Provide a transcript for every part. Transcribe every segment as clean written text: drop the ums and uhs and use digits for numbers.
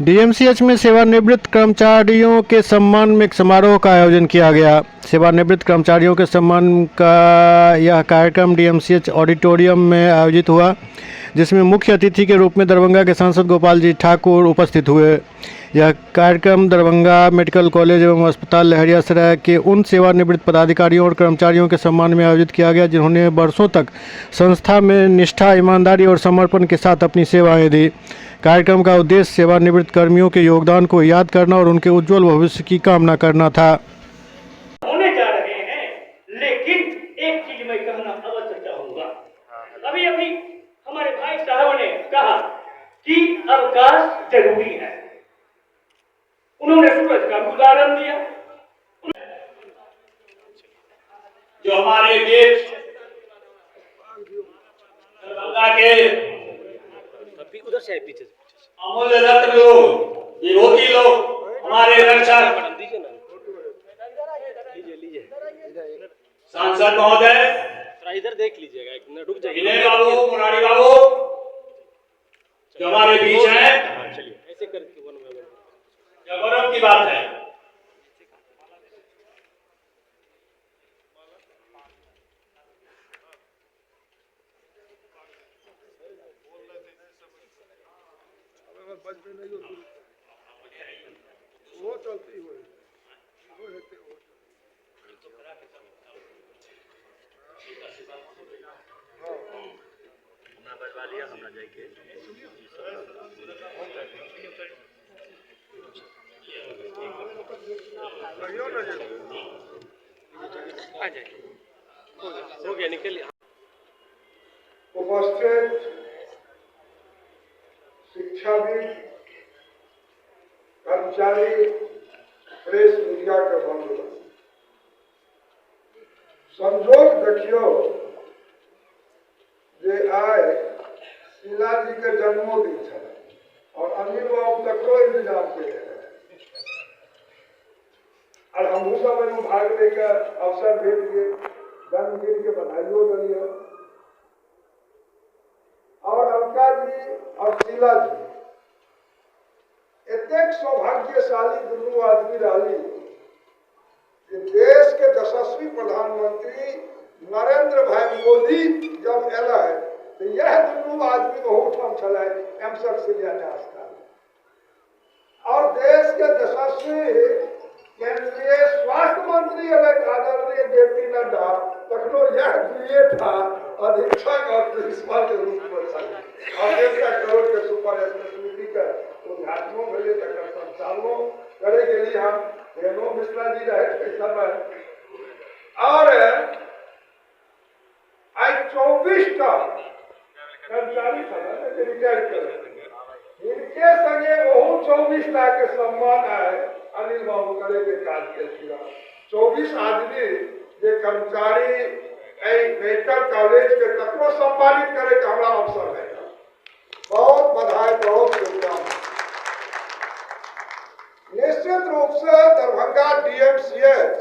DMCH में सेवानिवृत्त कर्मचारियों के सम्मान में एक समारोह का आयोजन किया गया। सेवानिवृत्त कर्मचारियों के सम्मान का यह कार्यक्रम डीएमसीएच ऑडिटोरियम में आयोजित हुआ, जिसमें मुख्य अतिथि के रूप में दरभंगा के सांसद गोपाल जी ठाकुर उपस्थित हुए। यह कार्यक्रम दरभंगा मेडिकल कॉलेज एवं अस्पताल लहरियासराय के उन सेवानिवृत्त पदाधिकारियों और कर्मचारियों के सम्मान में आयोजित किया गया, जिन्होंने वर्षों तक संस्था में निष्ठा, ईमानदारी और समर्पण के साथ अपनी सेवाएं दी। कार्यक्रम का उद्देश्य सेवानिवृत्त कर्मियों के योगदान को याद करना और उनके उज्जवल भविष्य की कामना करना था। होने जा रहे हैं, लेकिन एक चीज मैं कहना अवश्य चाहूंगा। अभी अभी हमारे भाई साहब ने कहा कि अवकाश जरूरी है। उन्होंने सूरज का भी उदाहरण दिया। जो हमारे बीच दरभंगा के उधर से पीछे से। अमूल्य रत्न लोग, विभूति लोग, हमारे रक्षक मैडम, दीजिए ना, लीजिए लीजिए। सांसद महोदय, थोड़ा इधर देख लीजिएगा, एक मिनट रुक जाइए। विनय बाबू, मुरारी बाबू जो हमारे बीच हैं। हाँ, चलिए, ऐसे करके वन बाय वन। यह गौरव की बात है। आ जाइए, हो गया, निकल। उपस्थित शिक्षाविद, कर्मचारी, प्रेस मीडिया के बंधुगण, संजोग देखियो जे आइ शीला जी के जन्मोदिन छल और अनिल बाबू तकरो इंतजाम केने रहे और हमहूँ सब एहिमे भाग लैके अवसर भेट गेल। जन्मदिन के बधाइयो देलियै। और अलका जी और शीला जी एतेक सौभाग्यशाली दुनू आदमी रहली जे देश के यशस्वी प्रधानमंत्री नरेंद्र भाई मोदी जब एलै तो यह दुनू आदमी ओहूठाम छलै, एम्सक शिलान्यास काल। और देश के यशस्वी केंद्रीय स्वास्थ्य मंत्री एलै आदरणीय जे पी नड्डा, तखनो यह दुइये टा अधीक्षक और प्रिंसिपल के रूप में छलै। और 1.5 करोड़ के सुपर स्पेशलिटी के उद्घाटनो भेलै, तकर संचालनो करे गेली हम, रेणु मिश्रा जी रहे ओहि समय। और आइ 24 टा कर्मचारी छलै जे रिटायर केलक, हिनके संगे ओहू 24 टा के सम्मान आइ अनिल बाबू करे के काज केलखिन। 24 आदमी जे कर्मचारी एहि मेडिकल कॉलेज के, तकरो सम्मानित करे के हमरा अवसर भेटल। बहुत बधाई, बहुत शुभकामना। निश्चित रूप से दरभंगा डीएमसीएच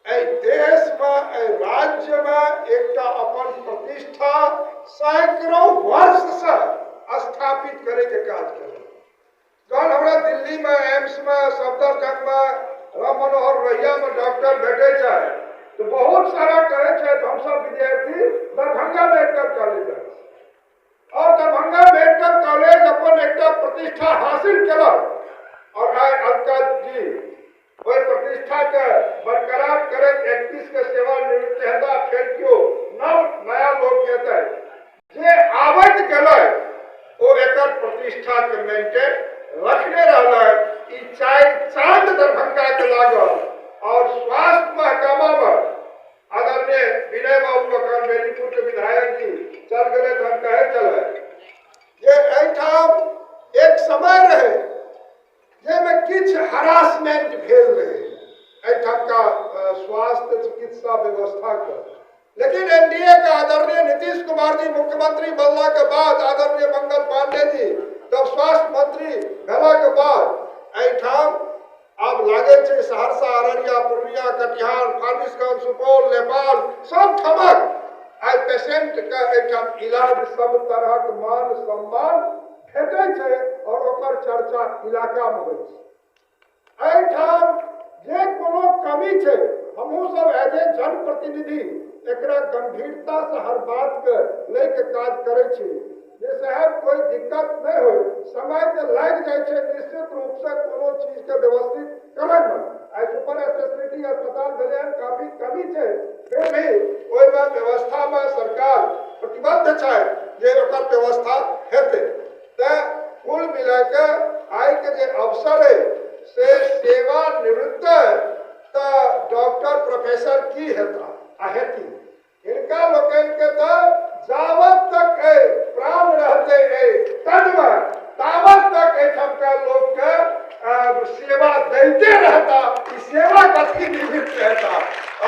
एहि देशमे, एहि राज्यमे एकटा अपन प्रतिष्ठा सैकड़ों वर्षसँ स्थापित करैके काज केलक। जहन हमरा दिल्लीमे एम्समे, सफदरजंगमे, राम मनोहर लोहियामे डॉक्टर भेटै छै तऽ बहुत सारा कहै छथि, हमसब विद्यार्थी दरभंगा मेडिकल कॉलेज जाइ छी। और दरभंगा मेडिकल कॉलेज अपन एकटा प्रतिष्ठा हासिल केलक और आइ अलका जी ओहि प्रतिष्ठा के बरकरार करैत 31 के सेवानिवृत्त हेता। फेर केओ नव नया लोग एतै, जे आबैत गेलै ओ एकर प्रतिष्ठा के मेंटेन रखने रहलै। ई चारि चांद दरभंगा के लागल। और स्वास्थ्य महकमा में आदरणीय विनय बाबू अखन बेनीपुर के विधायक जी चल गेलै, तऽ हम कहै छलै जे एहिठाम एक समय रहै जाहिमे किछु हरासमेंट भेल रहै एहिठामका स्वास्थ्य चिकित्सा व्यवस्थाके, लेकिन एनडीए के आदरणीय नीतीश कुमार जी मुख्यमंत्री बनला के बाद, आदरणीय मंगल पांडे जी जब स्वास्थ्य मंत्री भेला के बाद, एहिठाम आब लागै छै सहरसा, अररिया, पूर्णिया, कटिहार, फारबिसगंज, सुपौल, नेपाल सब ठामक आइ पेशेंट के एहिठाम इलाज, सब तरहक मान सम्मान भेटै छै और ओकर चर्चा इलाकामे होइ छै। एहिठाम जे कोनो कमी छै, हमहूँ सब एज ए जनप्रतिनिधि एकरा गंभीरतासँ हर बातके लऽ के काज करै छी जे साहेब कोइ दिक्कत नहि होइ। समय तऽ लागि जाइ छै निश्चित रूपसँ कोनो चीजके व्यवस्थित करैमे। आइ सुपर स्पेशलिटी अस्पताल भेलै हन, काफी कमी छै, फिर भी ओहिमे व्यवस्थामे सरकार प्रतिबद्ध छै जे ओकर व्यवस्था हेतै। तऽ कुल मिलाके आइके जे अवसर अइ से सेवानिवृत्त तऽ डॉक्टर प्रोफेसर की हेता आ हेती, हिनका लोकनिके तऽ जावत तक एहि प्राण रहतै एहि तनमे तावत तक एहिठामका लोकके सेवा दैते रहता, ई सेवा कथी निवृत्त हेता।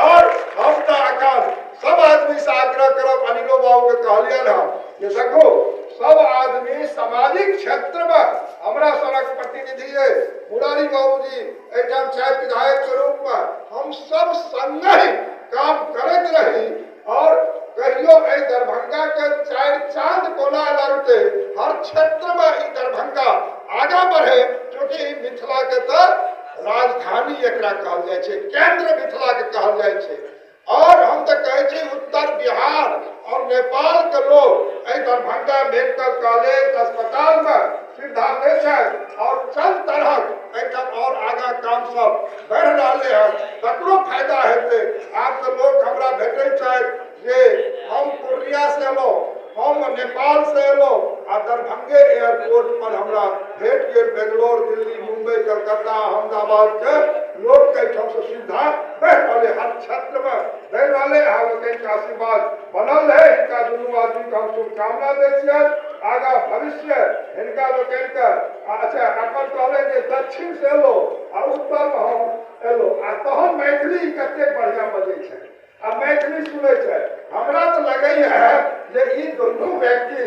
और हम तऽ अखन सब आदमीसँ आग्रह करब, अनिलो बाबूके कहलियनि हँ जे देखो सब आदमी सामाजिक क्षेत्रमे हमरा सनक प्रतिनिधि अइ, मुरारी बाबूजी एहिठाम छथि विधायकके रूपमे, हम सब संगहि काम करैत रही और कहियो एहि दरभंगा के चारि चांद कोना लगते, हर क्षेत्र में ई दरभंगा आगा बढ़े, क्योंकि ई मिथिला के तऽ राजधानी एकरा कहल जाइ छै, केंद्र मिथिला के कहल जाइ छै। और हम तऽ कहै छी उत्तर बिहार और नेपाल के लोग एहि दरभंगा मेडिकल कॉलेज अस्पताल में सुविधा दै छथि और चंद तरहक एहिठाम और आगाँ काम सब बढ़ि रहलै हन, तकरो फायदा हेतै। आब तऽ लोक हमरा भेटै छथि जे हम पूर्णिया से एलहुँ, हम नेपाल से एलहुँ आ दरभंगे एयरपोर्ट पर हमरा भेट गेल। बेंगलोर, दिल्ली, मुंबई, कलकत्ता, अहमदाबाद के लोक के एहिठाम से सुविधा बढ़ि रहलै, हर क्षेत्र में बढ़ि रहलै। अहाँ लोकनिके आशीर्वाद बनल रहै, हिनका दुनू आदमीके हम शुभकामना दै छियनि आगाँ भविष्य हिनका लोकनिके। अच्छा, एखन कहलनि जे दक्षिण से एलहुँ आ उत्तरमे हम एलहुँ आ तहन मैथिली कतेक बढ़िआँ बजै छै आ मैथिली सुनै छै। हमरा तऽ लगैए जे ई दुनू व्यक्ति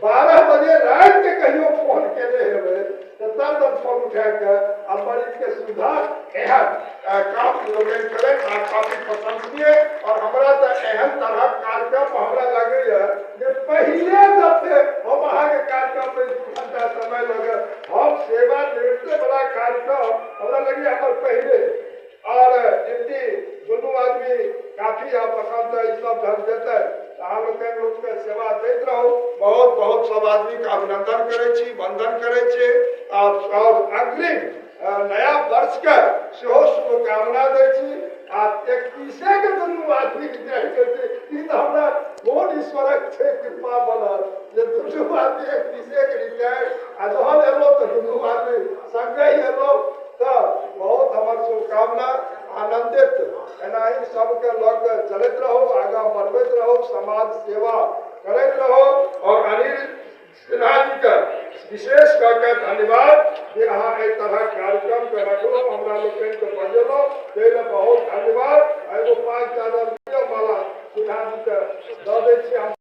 12 बजे रातिके कहियो फोन केने हेबै तऽ तब फोन उठाके आ मरीजके सुविधा एहन काम लोकनि करै आ काफी प्रशंसनीय। और हमरा तऽ एहन तरहक कार्यक्रम हमरा लगैए जे पहिले दफे हम अहाँके कार्यक्रममे 2 घंटा समय लगे हम सेवानिवृत्तिवला कार्यक्रम हमरा लगैए हमर पहिले। और डिप्टी दुनू आदमी काफी आब पसंद है, ई सब जहन देतै तऽ अहाँ लोकनि लोकके सेवा दैत रहू। बहुत बहुत सब आदमीके अभिनंदन करै छी, वंदन करै छी और अग्रिम नया वर्षके सेहो शुभकामना दै छी। आ 31 के दुनू आदमी जाइ छै, ई तऽ हमरा कोन ईश्वरक छै कृपा बनल जे दुनू आदमी 31 के रिटायर आ जहन एलहुँ तऽ दुनू आदमी संगहि एलहुँ। तऽ बहुत हमर शुभकामना, आनंदित एनाही सबके लऽ के चलैत रहू, आगाँ बढ़बैत रहू, समाज सेवा करैत रहू। और अनिल सिन्हा जी के विशेष कऽ के धन्यवाद जे अहाँ एहि तरहक कार्यक्रम के रखलहुँ, हमरा लोकनिके बजेलहुँ, ताहि लए बहुत धन्यवाद। एगो 5 चादर लिअ माला सिन्हा जी के दऽ दै छी हम।